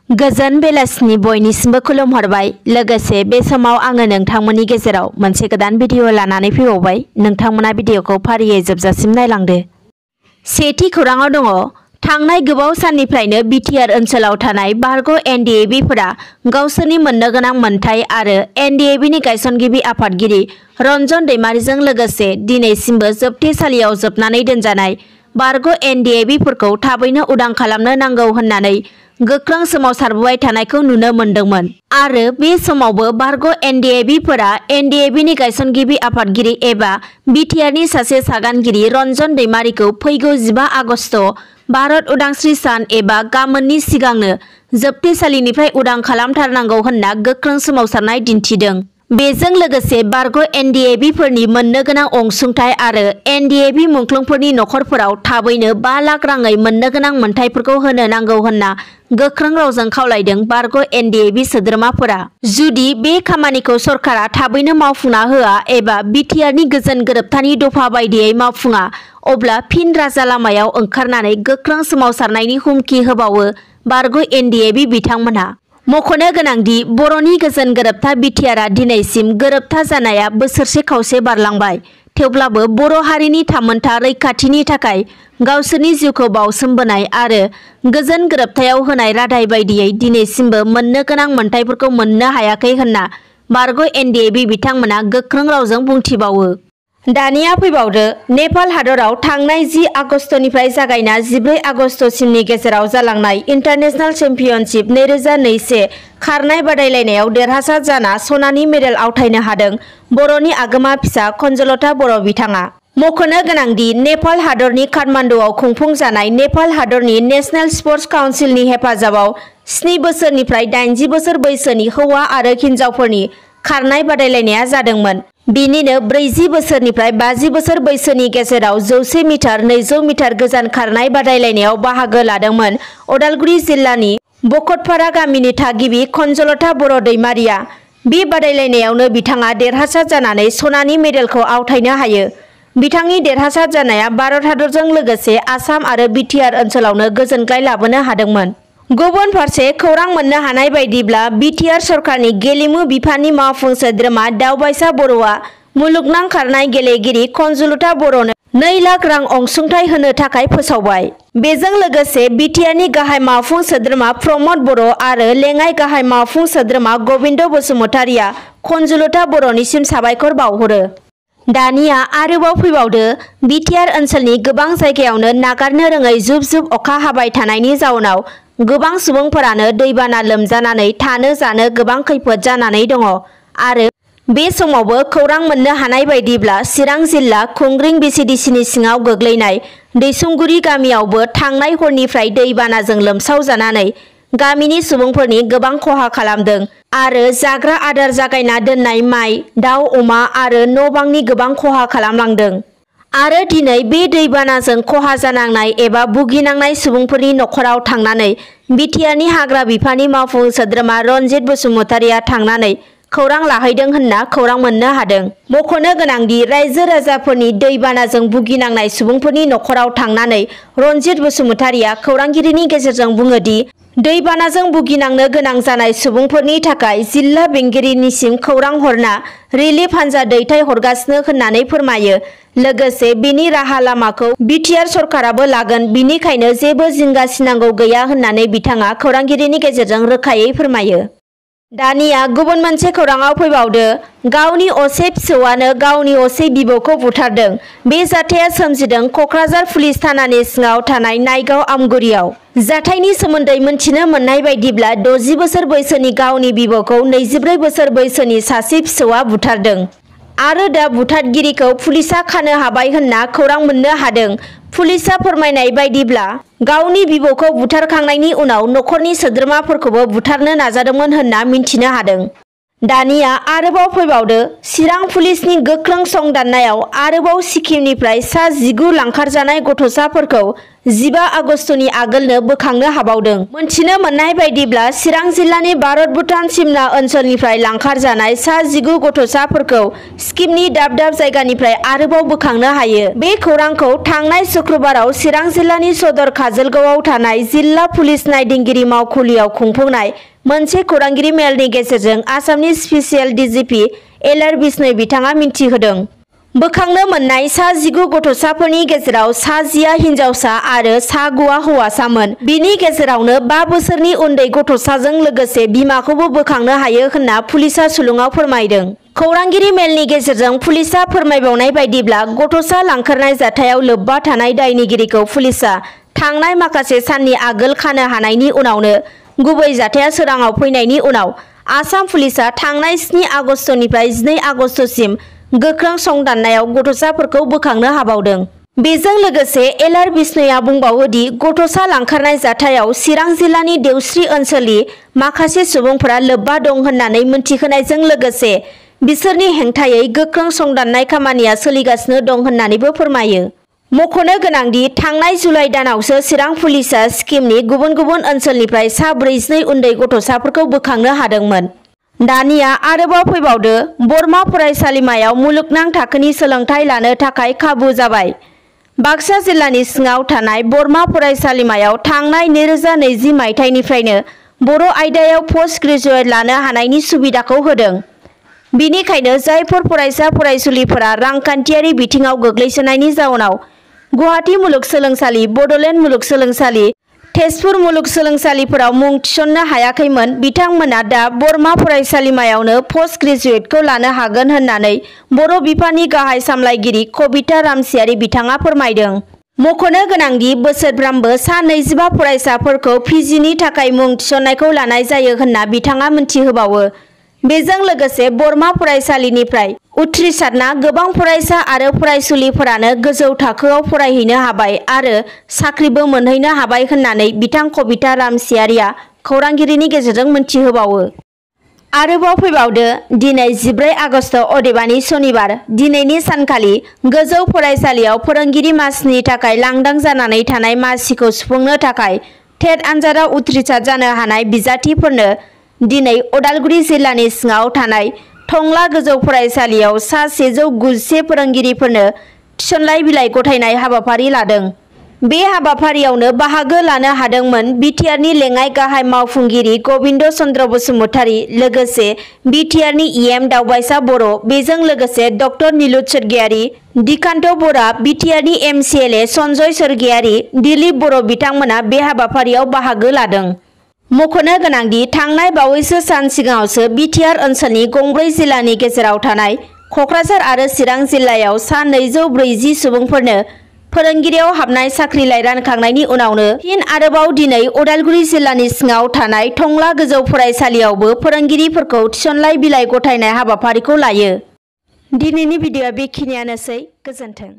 गोजोन बेलासिनि बयनिसिमबो खुलुमहरबाय। लोगोसे बे समाव आङो नोंथांमोननि गेजेराव मोनसे गोदान भिडिअ लानानै फैबावबाय। नोंथांमोना भिडिअखौ फारियै जोबजासिम नायलांदो। सेथि खौराङाव दङ, थांनाय गोबाव साननिफ्रायनो बिटिआर ओनसोलाव थानाय बारग' एनडिएबिफोरा गावसोरनि मोननो गोनां मोनथाय आरो एनडिएबिनि गायसनगिरि आफादगिरि रन्जन दैमारिजों लोगोसे दिनैसिमबो जोबथेसालियाव जोबनानै दोनजानाय बारग' एनडिएबिफोरखौ थाबैनो उदां खालामनो नांगौ होननानै गोख्रों सोमावसारबोबाय थानायखौ नुनो मोन्दोंमोन आरो बे समावबो बारग' एनडिएबिफोरा एनडिएबिनि गायसनगिरि आफादगिरि एबा बिटिआरनि सासे सागानगिरि रन्जन दैमारिखौ फैगौ 15 आगस्ट भारत उदांस्रि सान एबा गामोननि सिगांनो जोबथेसालिनिफ्राय उदां खालामथारनांगौ होनना गोख्रों सोमावसारनाय दिन्थिदों। बेजों लोगोसे बारग' एनडिएबिफोरनि मोननो गोनां अनसुंथाइ आरो एनडिएबि मुंख्लंफोरनि नखरफोराव थाबैनो 5 लाख राङै मोननो गोनां मोनथायफोरखौ होनो नांगौ होनना गोख्रों रावजों खावलायदों बारग' एनडिएबि सोद्रोमाफोरा। जुदि बे खामानिखौ सरकारा थाबैनो मावफुंना होआ एबा बिटिआरनि गोजोन गोरोबथानि दफा बायदियै मावफुङा, अब्ला फिन राजा लामायाव ओंखारनानै गोख्रों सोमावसारनायनि हुमखि होबावो बारग' एनडिएबि बिथांमोनहा। मख'नो गोनांदि बर'नि गोजोन गोरोबथा बिटिआरआ दिनैसिम गोरोबथा जानाया बोसोरसे खावसे बारलांबाय। थेवब्लाबो बर' हारिनि थामोनथा रैखाथिनि थाखाय गावसोरनि जिउखौ बावसोमबोनाय आरो गोजोन गोरोबथायाव होनाय रादाय बायदियै दिनैसिमबो मोननो गोनां मोनथायफोरखौ मोननो हायाखै होनना बारग' एनडिएबि बिथांमोना गोख्रों रावजों बुंथिबावो। दानिया फैबावदो, नेपाल हादराव थांनाय 10 आगस्तनिफ्राय जागायना 14 आगस्तसिमनि गेजेराव जालांनाय इन्टारनेशनेल चेम्पियनशिप 2021 खारनाय बादायलायनायाव देरहासार जाना सनानि मेडेल आवथायनो हादों बर'नि आगोमा फिसा खनजलता बर' बिथाङा। मख'नो गोनांदि नेपाल हादरनि काठमान्डुआव खुंफुंजानाय नेपाल हादरनि नेशनेल स्पर्ट्स काउन्सिलनि हेफाजाबाव 7 बोसोरनिफ्राय 80 बोसोर बैसोनि हौवा आरो हिन्जावफोरनि खारनाय बादायलायनाया जादोंमोन। बिनिनो 40 बोसोरनिफ्राय 50 बोसोर बैसोनि गेजेराव 100 मिटार, 200 मिटार गोजान खारनाय बादायलायनायाव बाहागो लादोंमोन उदालगुरि जिल्लानि बकटपारा गामिनि थागिबि खनजलता बर' दैमारिया। बे बादायलायनायावनो बिथाङा देरहासार जानानै सनानि मेडेलखौ आवथायनो हायो। बिथांनि देरहासार जानाया भारत हादरजों लोगोसे आसाम आरो बिटिआर ओनसोलावनो गोजोनग्लाय लाबोनो हादोंमोन। गुबुन फारसे खौरां मोननो हानाय बायदिब्ला बिटिआर सरकारनि गेलेमु बिफाननि मावफुं सोद्रोमा दावबायसा बर'आ मुलुगनां खारनाय गेलेगिरि खनजलता बर'नो 2 लाख रां अनसुंथाइ होनो थाखाय फोसावबाय। बेजों लोगोसे बिटिआरनि गाहाय मावफुं सोद्रोमा प्रमद बर' आरो लेङाइ गाहाय मावफुं सोद्रोमा गबिन्द बसुमतारिया खनजलता बर'निसिम साबायखर बावहरो। दानिया आरोबाव फैबावदो, बिटिआर ओनसोलनि गोबां जायगायावनो नागारनो रोङै जुब जुब अखा हाबाय थानायनि जाउनाव गोबां सुबुंफोरानो दैबाना लोमजानानै थानो जानो गोबां खैफोद जानानै दङ आरो बे समावबो खौरां मोननो हानाय बायदिब्ला चिरां जिल्ला खुंग्रिं बिसिडिसिनि सिङाव गोग्लैनाय दैसुंगुरि गामियावबो थांनाय हरनिफ्राय दैबानाजों लोमसावजानानै गामिनि सुबुंफोरनि गोबां खहा खालामदों आरो जाग्रा आदार जागायना दोननाय माइ, दाउ, अमा आरो न' बांनि गोबां खहा खालामलांदों। आरो दिनै बे दैबानाजों खहा जानांनाय एबा भुगिनांनाय सुबुंफोरनि नखराव थांनानै बिटिआरनि हाग्रा बिफाननि मावफुं सोद्रोमा रन्जित बसुमतारिया थांनानै खौरां लाहैदों होनना खौरां मोननो हादों। मख'नो गोनांदि रायजो राजाफोरनि दैबानाजों भुगिनांनाय सुबुंफोरनि नखराव थांनानै रन्जित बसुमतारिया खौरांगिरिनि गेजेरजों बुङोदि दैबानाजों भुगिनांनो गोनां जानाय सुबुंफोरनि थाखाय जिल्ला बेंगिरिनिसिम खौरां हरना रिलिफ हानजा दैथाय हरगासिनो होननानै फोरमायो। लोगोसे बिनि राहा लामाखौ बिटिआर सरकाराबो लागोन, बिनिखायनो जेबो जिंगा सिनांगौ गैया होननानै बिथाङा खौरांगिरिनि गेजेरजों रोखायै फोरमायो। दानिया गुबुन मोनसे खौराङाव फैबावदो, गावनि असे फिसौआनो गावनि असे बिबौखौ बुथारदों। बे जाथाया सोमजिदों क'क्राझार पुलिस थानानि सिङाव थानाय नायगाव आमगुरियाव। जाथायनि सोमोन्दै मिन्थिनो मोननाय बायदिब्ला 60 बोसोर बैसोनि गावनि बिबौखौ 24 बोसोर बैसोनि सासे फिसौआ बुथारदों आरो दा बुथारगिरिखौ पुलिसा खानो हाबाय होनना खौरां मोननो हादों। पुलिसा फोरमायनाय बायदिब्ला गावनि बिबौखौ बुथारखांनायनि उनाव नखरनि सोद्रोमाफोरखौबो बुथारनो नाजादोंमोन होनना मिन्थिनो हादों। दानिया आरोबाव फैबावदो, चिरां पुलिसनि गोख्रों संदाननायाव आरोबाव सिक्किमनिफ्राय सा 19 लांखारजानाय गथ'साफोरखौ 15 आगस्टनि आगोलनो बोखांनो हाबावदों। मोनथिनो मोननाय बायदिब्ला चिरां जिल्लानि भारत-भुटान सिमना ओनसोलनिफ्राय लांखारजानाय सा 19 गथ'साफोरखौ सिक्किमनि दाब दाब जायगानिफ्राय आरोबाव बोखांनो हायो। बे खौरांखौ थांनाय शुक्रबाराव चिरां जिल्लानि सदर काजलगावआव थानाय जिल्ला पुलिस नायदिंगिरि मावखुलियाव खुंफुंनाय मोनसे खौरांगिरि मेलनि गेजेरजों आसामनि स्पेसियेल डिजिपि August14 बिथाङा मिन्थिहोदों। बोखांनो मोननाय सा 19 गथ'साफोरनि गेजेराव सा 10 हिन्जावसा आरो सा 9 हौवासामोन। बिनि गेजेरावनो 5 बोसोरनि उन्दै गथ'साजों लोगोसे बिमाखौबो बोखांनो हायो होनना पुलिसआ सुलुङाव फोरमायदों। खौरांगिरि मेलनि गेजेरजों पुलिसआ फोरमायबावनाय बायदिब्ला गथ'सा लांखारनाय जाथायाव लोब्बा थानाय दायनिगिरिखौ पुलिसआ थांनाय माखासे साननि आगोल खानो हानायनि उनावनो गुबै जाथाया सोराङाव फैनायनि उनाव आसाम पुलिसआ थांनाय 7 आगस्टनिफ्राय 12 आगस्टसिम गोख्रों संदाननायाव गथ'साफोरखौ बोखांनो हाबावदों। बेजों लोगोसे August14आ बुंबावो दि गथ'सा लांखारनाय जाथायाव चिरां जिल्लानि देवस्रि ओनसोलनि माखासे सुबुंफोरा लोब्बा दं होननानै मिन्थिहोनायजों लोगोसे बिसोरनि हेंथायै गोख्रों संदाननाय खामानिया सोलिगासिनो दं होननानैबो फोरमायो। मख'नो गोनांदि थांनाय जुलाइ दानावसो चिरां पुलिसआ सिक्किमनि गुबुन गुबुन ओनसोलनिफ्राय सा 42 उन्दै गथ'साफोरखौ बोखांनो हादोंमोन। दानिया आरोबाव फैबावदो बरमा फरायसालिमायाव मुलुगनां थाखोनि सोलोंथाइ लानो थाखाय खाबु जाबाय। बाक्सा जिल्लानि सिङाव थानाय बरमा फरायसालिमायाव थांनाय 2020 मायथाइनिफ्रायनो बर' आयदायाव पोस्ट ग्रेजुवेट लानो हानायनि सुबिदाखौ होदों। बिनिखायनो जायफोर फरायसा फरायसुलिफोरा रांखान्थियारि बिथिङाव गोग्लैसोनायनि जाउनाव गुवाहाटी मुलुगसोलोंसालि, बड'लेण्ड मुलुगसोलोंसालि, तेजपुर मुलुगसोलोंसालिफोराव मुं थिसननो हायाखैमोन बिथांमोना दा बरमा फरायसालिमायावनो पोस्ट ग्रेजुवेटखौ लानो हागोन होननानै बर' बिफाननि गाहाय सामलायगिरि कबिता रामसियारि बिथाङा फोरमायदों। मख'नो गोनांदि बोसोरफ्रामबो सा 25 फरायसाफोरखौ पिजिनि थाखाय मुं थिसननायखौ लानाय जायो होनना बिथाङा मिन्थिहोबावो। बेजों लोगोसे बरमा फरायसालिनिफ्राय उथ्रिसारना गोबां फरायसा आरो फरायसुलिफोरानो गोजौ थाखोआव फरायहैनो हाबाय आरो साख्रिबो मोनहैनो हाबाय होननानै बिथां कबिता रामसियारिया खौरांगिरिनि गेजेरजों मिन्थिहोबावो। आरोबाव फैबावदो दिनै 14 आगस्ट अदेबानि सनिबार दिनैनि सानखालि गोजौ फरायसालियाव फोरोंगिरि मासिनि थाखाय लांदां जानानै थानाय मासिखौ सुफुंनो थाखाय टेट आनजादाव उथ्रिसार जानो हानाय बिजाथिफोरनो दिनै उदालगुरि जिल्लानि सिङाव थानाय टंला गोजौ फरायसालियाव सा 191 फोरोंगिरिफोरनो थिसनलाइ बिलाइ गथायनाय हाबाफारि लादों। बे हाबाफारियावनो बाहागो लानो हादोंमोन बिटिआरनि लेङाइ गाहाय मावफुंगिरि गबिन्द चन्द्र बसुमतारी, लोगोसे बिटिआरनि EM दावबायसा बर', बेजों लोगोसे डक्टर नीलुत सोरगियारि, दिकान्त बरा, बिटिआरनि MCLA सन्जय सोरगियारि, दिलीप बर' बिथांमोना बे हाबाफारियाव बाहागो लादों। मख'नो गोनांदि थांनाय बावैसो सान सिगाङावसो बिटिआर ओनसोलनि गंब्रै जिल्लानि गेजेराव थानाय क'क्राझार आरो चिरां जिल्लायाव सा 240 सुबुंफोरनो फोरोंगिरियाव हाबनाय साख्रिलाइ रानखांनायनि उनावनो फिन आरोबाव दिनै उदालगुरि जिल्लानि सिङाव थानाय टंला गोजौ फरायसालियावबो फोरोंगिरिफोरखौ थिसनलाइ बिलाइ गथायनाय हाबाफारिखौ लायो। दिनैनि भिडिअ'आ बेखिनियानोसै। गोजोन्थों।